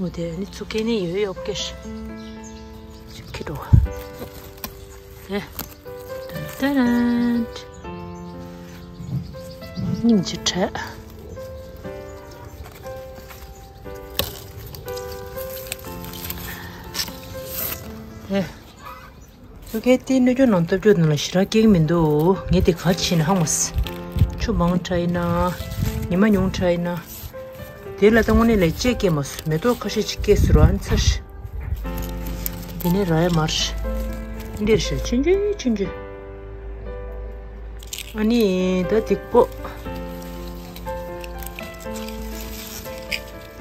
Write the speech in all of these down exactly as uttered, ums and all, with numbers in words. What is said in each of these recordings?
འོ་དེ་ནི་ཚུ་ཀེ་ནི་ཡོད་ཡོད་ཀེ་ཤ། ཚུ་ཀེ་འགྲོ། ཨེ། ཏན་ཏན། སྙིང་རྗེ་དྲགས། ཨེ། ཚུ་ཀེ་དེ་སྣོད་སྐྱོར་ནང་སྟབས་བཅུག་ནང་ལ་ཞེ་དྲག་སྐྱེ་གི་མི་འདུག་ངས་དེ་ག་བྱས་ན་ཧང་མ་སི། ཆུ་མང་དྲགས་ཡིན་ན། ཉི་མ་ཉུང་དྲགས་ཡིན་ན། དེ་ལ་ད་དངོས་གནས་ལས་ཅེས་སྐྱེས་མ་སོང་། མེ་ཏོག་ཁ་ཤས་ཅིག་སྐྱེས་སོང་ར་ཨ་ནི་ཚར་ཤི། དེ་ནས་ར་ཡ་མར་ཤི། འདིར་ཤི་ཆུན་ཆུན་ཆུན་ཆུན། ཨ་ནི་ད་དེ་ཀོ།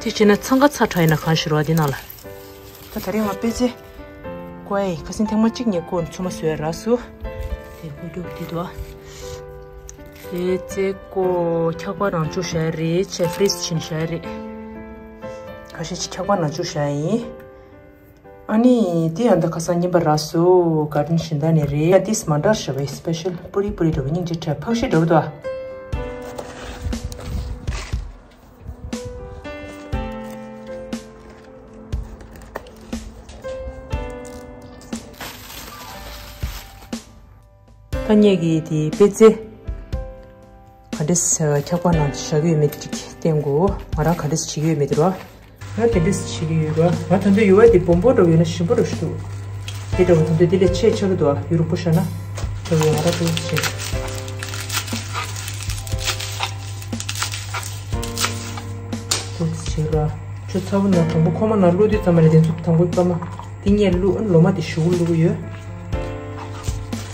དེ་བྱས་ན་འཚང་ཁ་ཚ་དྲགས་ཡིན་ན་གང་ཤི་ར་དེ་ནང་ལ། ད་ད་རེས་ང་པད་ཚལ། ཀོའི་ཁ་སང་ཐེངས་མ་གཅིག་ཉེ་ཀོ་ཚོ་མ་བཟོས་ར་སུ། དེ་ཀོ་རྒྱུག་དེ་དོ། དེ་ཚེ་ཀོ་འཁྱག་པ་ནང་བཅུག་བཞག་རེད་ཆེ་ཧྥི་རིས་ཕྱིན་བཞག་རེད། ཁ་ཤས་ཅིག་འཁྱག་པ་ནང་བཅུག་བཞག་ཡིན། ཨ་ནི་དེ་ཡང་ད་ཁ་སང་རྙིང་པ་ར་སུ་གར་ཌེན་ཤིན་ད་ནས་རེད་ཡ་ཏིས་མ་འདྲ་ཞེས་པའི་སི་པེ་ཤལ་པུ་རི་པུ་རི་འགྲོ་བའི་སྙིང་རྗེ་ཁྲ་ཕག་ཤི་འགྲོ་བ་དོ། ད་ངེད་ཀྱིས་དེ་པད་ཚལ་ག་འདྲས་འཁྱག་པ་ནང་བཞག་གི་ཡོད་མེད་དེ་ཅིག་བསྟན་དགོས། ང་རང་ག་འདྲས་བྱེད་ཀྱི་ཡོད་མེད་དེ་རོ། ང་དེ་འདྲས་བྱེད་ཀྱི་ཡོད་རོ། ང་ད་དུང་ཡུ་བ་དེ་སྦོམ་པོ་འདྲ་བོ་ཡོད་ན་ཞིམ་པོ་འདྲ་ཞིག་འདུག་དེ་འདྲ་བོ་ད་དུང་དེ་ལས་ཆེ་ཆགས་ཀྱི་འདུག་ཡུ་རུ་པོ་བཞག་ན་འདྲ་བོ་ཡོད། ང་རང་ཏོག་ཙམ་བྱེད། ཏོག་ཙམ་བྱེད་རོ། ཆུ་ཚ་བོ་ནང་དང་པོ་ཁོག་མ་ནང་བླུགས་དུས་ཙམ་པ་ལས་དེ་ཚོ་དང་པོ་སྐར་མ་དེ་སྔོན་བླུགས། ལོ་མ་དེ་ཞུ་བླུགས་ཡོད།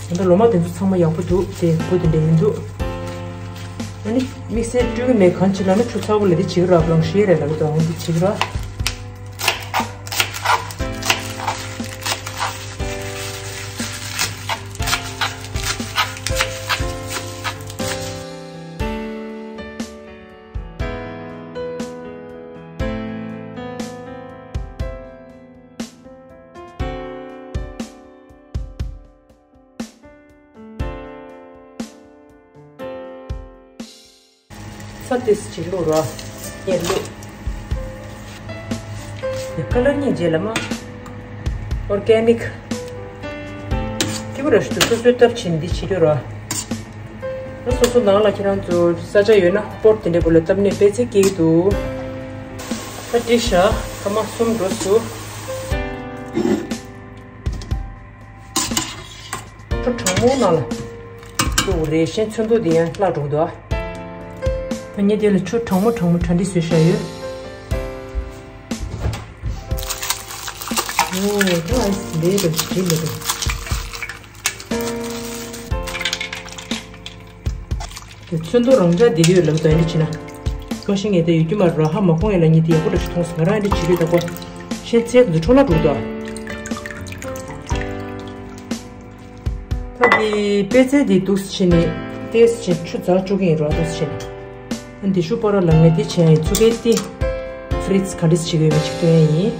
ད་ལྟ་ལོ་མ་དེ་ཚོ་ཚང་མ་ཡག་པོ་འདུག་དེ་སྒོ་དེ་འདྲ་མི་འདུག་ཨ་ནི་དམིགས་བསལ་སྤྲོད་ཀྱི་མེད། གང་བྱེད་ལབ་ན་ཆུ་ཚ་བོ་ལ་དེ་བྱེད་ཀྱི་ར་བ་ལང་ཤེས་རེད་ལབ་ཀྱི་འདུག་འོ་འདི་བྱེད་ཀྱི་ར། ས་ཏིས་ཅིག་བླུགས་རོགས། ངས་བླུགས། ཀ་ལར་གཉིས་རྗེས་ལ་མ། ཨོར་གེ་ནིག་སྐྱིད་པོ་རེད་ཤི་འདུག་སོ་སོའི་སྟབས་ཆེན་འདི་བྱེད་རྒྱུ་རོ། ད་སོ་སོ་ནང་ལ་ཁྱེད་རང་ཚོ་ས་ཆ་ཡོད་ན་སྤོར་དེ་འདྲ་པོ་ལ་བཏབ་ནས་པད་ཚལ་སྐྱེ་གི་འདུག་ད་འགྲིག་ཤག་སྐར་མ་གསུམ་འགྲོ་སོང་། ཆུ་གྲང་མོ་ནང་ལ་བླུགས་རེད། གཞན་ཚོན་མདོག་དེ་ཡང་བརླག་འགྲོ་གི་འདུག་ཨ་ནི་དེ་ལ་ཆུ་གྲང་མོ་གྲང་མོ་གྲ་སྒྲིག་བཟོས་བཞག་ཡོད། ཨོ་ད་ཨ་ལས་རོ་ཞིག་ལས་རོ། དེ་ཚོན་མདོག་རང་འཇགས་བསྡད་ཀྱི་ཡོད་ལབ་འདུག་ཨ་ནི་བྱས་ན། ཀ་ཤི་ངས་དེ་ཡོད་ཀྱི་མ་རེད་ཧ་མ་གོ་ངས་ལ་ཉིད་དེ་ཡག་པོ་འདྲ་ཞིག་མཐོང་སོང་། ང་རང་ཨ་འདྲ་བྱེད་ཀྱི་ཡོད་ད་གོ། གཞན་ཚེ་འཛུ་འཕྲོ་ལ་འགྲོ་གི་འདུག་ད་དེ་པད་ཚལ་དེ་འདུག་སེ་བྱས་ནས་ཏོག་ཙམ་ཆུ་འཛག་བཅུག་གི་ཡིན་རོ། འདུག་སེ་བྱས་ནས་ཨ་འདི་ཤུ་པ་ར་ལ་ངས་དེ་བྱས་ཡིན། ཚུ་གེ་ཏི་ཧྥི་རིས་ག་འདྲས་བྱེད་ཀྱི་ཡོད་མེད་ཅིག་སྟོན་ཡ་ཡིན།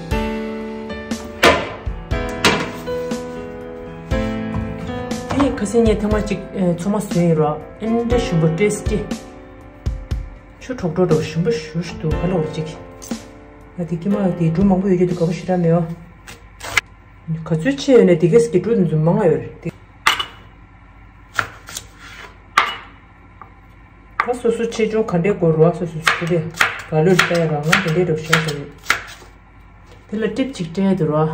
དེ་ཁ་སང་ངས་ཐེངས་མ་གཅིག་ཚོ་མ་བཟོས་ཡིན་རོ། ཨ་འདྲ་ཞིམ་པོ་ཏེས་ཏི། ཆུ་དྲོག་དྲོག་འདྲ་བོ་ཞིམ་པོ་ཞུ་ཞུ་འདུག་ག་ལ་འོར་ཅིག་ང་དེ་ཀྱི་མ་དེ་འབྲུ་མང་པོ་ཡོད་རྒྱུ་དེ་དགའ་པོ་ཞེ་དྲག་མེད་ཨོ། ག་ཚོད་ཆེ་ཡོད་ནས་དེ་གས་ཀྱི་འབྲུ་འཛུམ་མང་ང་ཡོད་རེད་དེ། ད་སོ་སོ་ཆེ་ཆུང་ག་འདྲས་དགོས་རུ་བ་སོ་སོ་སོ་སོ་དེ་ག་ལོས་ལྟ་ཡ་རང་ང་དེ་འདྲས་འདྲ་བོ་བྱས་ས་རེད། དེ་ལ་ཊིབ་ཅིག་སྤྲད་འདུག་ར།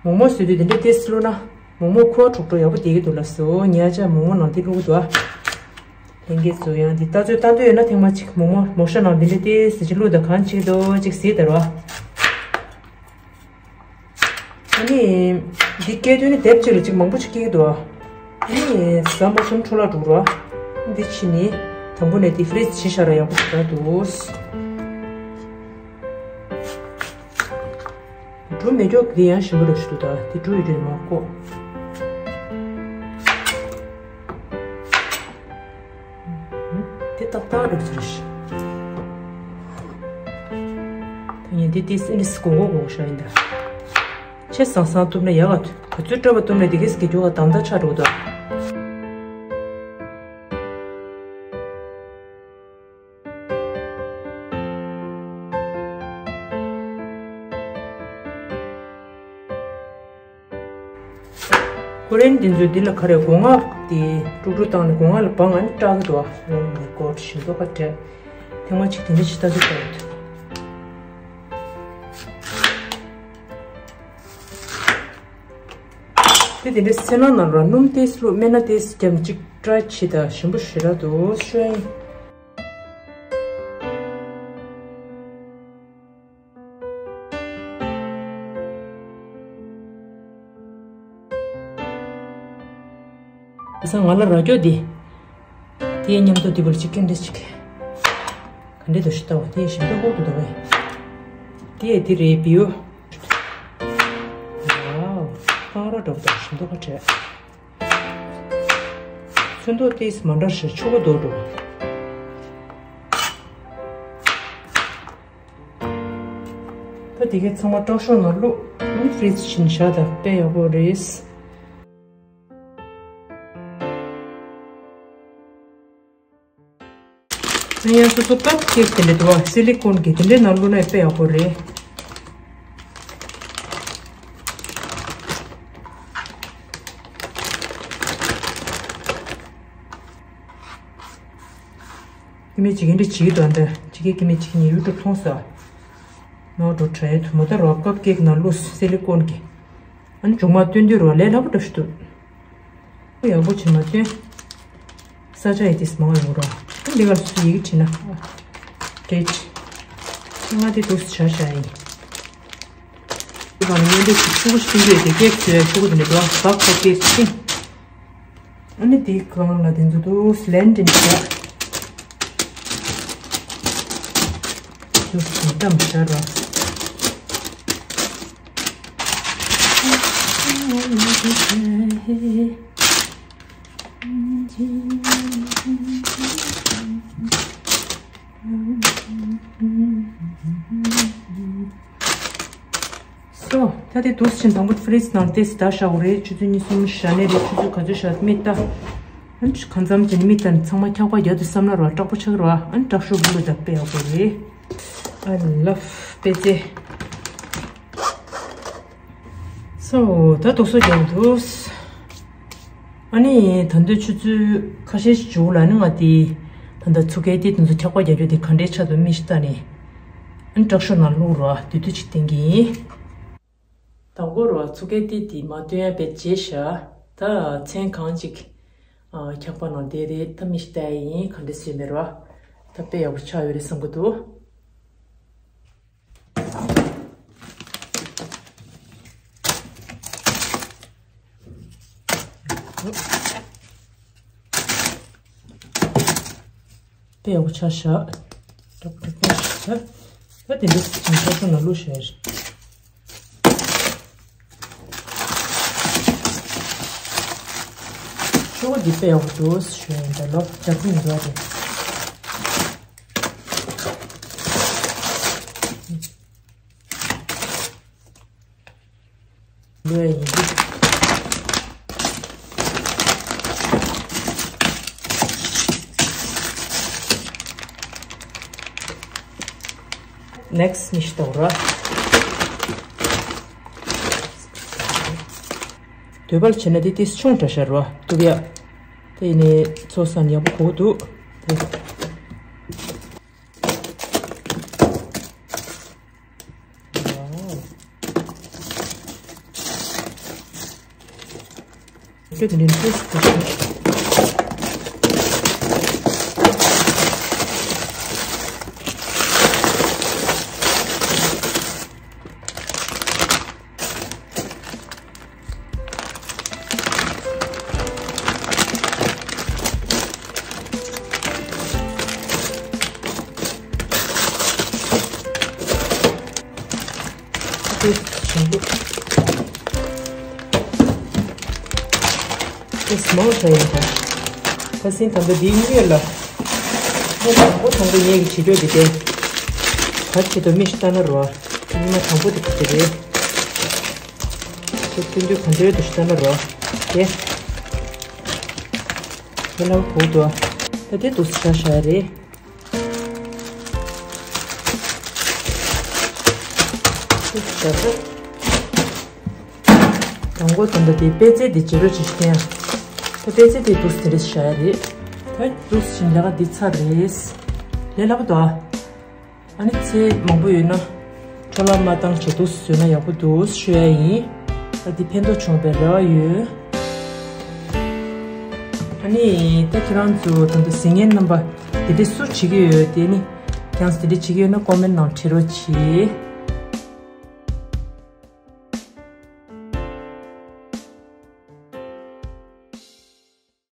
མོག་མོག་བཟོས་དུས་དེ་འདྲ་ཏོག་ཙམ་བླུགས་ན། མོག་མོག་ཁུ་བ་དྲོག་དྲོག་ཡག་པོ་བསྡད་ཀྱི་འདུག་ལབ་སོང་། ངས་ཨ་ཅག་མོག་མོག་ནང་དེ་བླུགས་འདུག་ཨ། ལྷན་རྒྱས་ཚོ་ཡང་འདི་ལྟ་ཚོད་བཏང་འདོད་ཡོད་ན་ཐེངས་མ་གཅིག་མོག་མོག་མོག་ཤ་ནང་འདི་འདྲ་ཏོག་ཙམ་ཅིག་བླུགས་དང་གང་བྱེད་འདུག་ཅིག་གཟིགས་དང་ར། ཨ་ནི། འདི་སྐྱེལ་དུས་ནི་དེབ་གཅིག་ལ་ཅིག་མང་པོ་ཅིག་སྐྱེལ་གྱི་འདུག་ཨ། ཨ་ནི། ཟ་མ་ཆུང་འཕྲོ་བརླག་འགྲོ་ར། འདི་ཕྱིན་ནི། དང་པོ་ནས་འདི་ཧྥི་རིས་བྱས་བཞག་ར་ཡག་པོ་ཞེ་དྲག་འདུག་འབྲུ་མེ་སྒྱོགས་འདི་ཡང་ཞིམ་པོ་འདྲ་ཞིག་འདུག་ད་འདི་འབྲུ་ཡོད་རྒྱུ་མ་གོ། འདི་ཏག་ཏག་འདྲ་ཞིག་རེད། ད་ངས་འདི་ཏིས་ཨིན་ཏིས་གོ་གོ་གོ་ཤ་ཡིན་ད། ཆེ་སང་སང་གཏུབ་ན་ཡག་ག་ག་ཚོད་སྤྲོ་བ་གཏུབ་ན་འདི་གས་ཀྱི་རྒྱུ་ག་དང་ད་ཆ་འགྲོ་ད། ཁོ་རེན་དེ་ཚོས་འདི་ལ་ག་རེ་སྒོ་ང་དེ་ཀྲུག་ཀྲུག་བཏང་ནས་སྒོ་ང་ལ་བང་ཨ་ནི་སྐྲག་གི་འདུག་ཨ། Oh my God, ཞིམ་མདོག་ཁ་བྲལ། ཐེངས་མ་གཅིག་དེ་འདྲ་ཞིག་ལྟ་རྒྱུ་བྱས་ཡོད། དེ་དེ་འདྲའི་སེ་ན་ནང་ལ་སྣུམ་ཏོག་ཙམ་བླུགས། སྨན་སྣ་ཏོག་ཙམ་བརྒྱབ། གཅིག་ཀྲའི་བྱེད་དང་། ཞིམ་པོ་ཞེ་དྲག་འདུག་ཤོད་ཡིན། ས་ང་ལ་ར་ཅོ་འདི། དེའི་མཉམ་དུ་འདི་བར་གཅིག་ཀེན་འདྲེ་གཅིག་ག་འདྲེ་དོ་ཞིག་ལྟ་བ་དེ་ཞིམ་དུ་ཧོབ་ཏུ་འདུག་བས། དེ་དེ་རེད་བིའུ། ཝའོ། རྐང་རོ་འདྲ་པོ་དང་ཞིམ་དུ་ཁ་བྲལ། ཚོན་མདོག་ཏིས་མ་འདྲ་ཞིག་ཆུ་བོ་འདུག་འགྲོ། ད་དེ་གའི་ཚང་མ་དྲག་ཤོག་ནང་བླུགས། ཨ་ནི་ཕི་རིཇ་ཕྱིན་བཞག་ད་དཔེ་ཡག་པོ་རེད། ཡང་སོ་སོ་ཀབ་ཀེག་དེ་འདྲ་འདུག་བ། སི་ལི་ཀོན་གྱི་དེ་འདྲའི་ནང་བླུགས་ན་དཔེ་ཡག་པོ་རེད། ཀི་མི་ཅིག་འདི་བྱིས་དོན་དེ་ཅིག་གི་ཀི་མི་ཅིག་ཉི་ཡུ་ཊུབ་མཐོང་ས། ནོར་འགྲོ་དྲན་ཐུ་མ་ད་རོ་ཀབ་ཀེག་ནང་བླུགས་སི་ལི་ཀོན་གྱི། ཨ་ནི་མཇུག་མ་སྟོན་དུས་རོ་ལས་སླ་པོ་འདྲ་ཞིག་འདུག་ཡག་པོ་བྱེད་མ་སྟོན། ས་ཆ་ཡི་ཏིས་མང་ཡོང་རོ། ཨ་འདི་གར་སུ་ཡི་གེ་བྲིས་ན། ཨ་ཀྲེད། ང་འདི་འདུག་སེ་བྱ་བཞག་ཡིན། འདི་གར་ངས་འདི་ཆུ་བོ་ཞིག་སྟོན་དུས་དེ་ཀེག་བྱོས་ཆུ་བོ་དེ་འདྲ་འདུག་ཨ། བག་ཁོ་ཀེག་ཤིང་། ཨ་ནི་དེའི་སྒང་ལ་དེ་ཚོ་དུ་སི་ལན་ཌིང་བྱས། དུ་སི་ལན་ཌིང་བྱས་རོ། སོ། ད་དེ་འདུག་སེ་བྱས་དང་པོ་ཕི་རིཇ་ནང་ཏོག་ཙམ་བཞག་དགོས་རེད། ཆུ་ཚོད་གཉིས་གསུམ་བཞག་ནའི་རེད། ཆུ་ཚོད་ག་ཚོད་བཞག་མི་ལྟ། ཨ་ནི་གང་འཚམ་བྱས་ནས་མི་ལྟ་ནས་ཚང་མ་འཁྱག་པ་རྒྱག་དུས་བསམ་ན་རོ་དྲག་པོ་ཆགས་རོ། ཨ་ནི་དྲག་ཤོས་བླུགས་ད་དཔེ་ཡག་པོ་རེད། I love པེ་ཙེ། སོ། ད་འདུག་སེ་རྒྱག་འདུག་ཨ་ནི་ད་དུང་ཆུ་ཚོད་ཁ་ཤས་ཤིག་མཇུག་ལ་ནི་ང་དེ་ད་ལྟ་ཚུགས་ཀའི་དེ་དེ་ཚོ་འཁྱག་པ་རྒྱག་རྒྱུ་དེ་ག་འདྲའི་ཆགས་འདུག་མི་ཞིག་ལྟ་ནས། ཨ་ནི་དྲག་ཤོས་ནང་བླུགས་རོ། དེ་དུས་ཅིག་བསྟན་གྱི་ཡིན། དང་པོ་རོ་ཚུགས་ཀའི་དེ་དེ་མ་སྟོན་ཡ་བེད་བྱས་ཤག་ད་མཚན་གང་ཅིག་འཁྱག་པ་ནང་བསྡད་རེད། ད་མི་ཞིག་ལྟ་ཡ་ཡིན། ག་འདྲ་བཟོས་མེད་རོ། ད་དཔེ་ཡག་པོ་ཆགས་ཡོད་རེད་བསམ་གྱི་འདུག་དཔེ་ཡག་པོ་ཆགས་ཤག་ཏོག་ཏོག་ཏོག་ཤག་ད་དེ་འདྲ་ཞིག་ཆགས་སོང་ན་བླུགས་ཤག་ཆུ་བོ་འདི་དཔེ་ཡག་པོ་འདུག་ཞུ་ཡིན། ད་ལོ་རྒྱག་གི་མི་འདུག་རེད། ལོས་ཡིན། ནེག་སི་ཊི་ནི་ཤི་ཏོག་ར། འདོད་པ་ལ་བྱས་ན་དེ་ཏིས་ཆུང་དྲགས་ཤག་ར། ཐུབ་ཡ། དེ་ཡིན་ནའི་ཚོ་སང་ཡག་པོ་གོ་འདུག་དེ། དེ་སི་མོལ་ཊ་ཡིན་ད། ཁ་སང་ད་ལྟ་འདིའི་དངུལ་ལ། ངས་དང་པོ་དང་པོ་ངས་ཀྱི་བྱེད་སྤྱོད་འདི་དེ། ག་བྱེད་དོ་མི་ཞིག་ལྟ་ན་རོ། ཉི་མ་དང་པོ་དེ་ག་དེ་རེད། ཁྱེད་སྟོན་དུས་ག་འདྲའི་འདུག་ཞིག་ལྟ་ན་རོ། དེ། དེ་ལ་བོ་དོ། ད་དེ་འདུག་སེ་བཞག་བཞག་རེད། འདུག་སེ་བཞག་ད། དང་པོ་ད་ལྟ་དེ་པད་ཚལ་དེ་བརྗེ་རོགས་བྱེད་ཤོག་ཡ། ད་པད་ཚལ་དེ་འདུག་སེ་དེ་རེད་བཞག་ཡ་རེད། ད་འདུག་སེ་བྱས་ནས་ལས་ཀ་འདི་ཚར་རེད། ལས་སླ་པོ་འདུག་ཨ། ཨ་ནི་ཚལ་མང་པོ་ཡོད་ན་འཕྲོ་བརླག་མ་བཏང་བྱས་འདུག་སེ་བཟོས་ན་ཡག་པོ་འདུག་ཞུ་ཡ་ཡིན། ད་འདི་ཕན་ཐོགས་བྱུང་བའི་རེ་བ་ཡོད། ཨ་ནི་ད་ཁྱེད་རང་ཚོ་ད་ལྟ་གཟིགས་མཁན་རྣམ་པ་དེ་འདྲས་སུ་བྱེད་ཀྱི་ཡོད་དེ་ནི། ཁྱེད་རང་ཚོ་དེ་འདྲས་བྱེད་ཀྱི་ཡོད་ན་ཀོ་མེན་ནང་བྲིས་རོགས་གྱིས།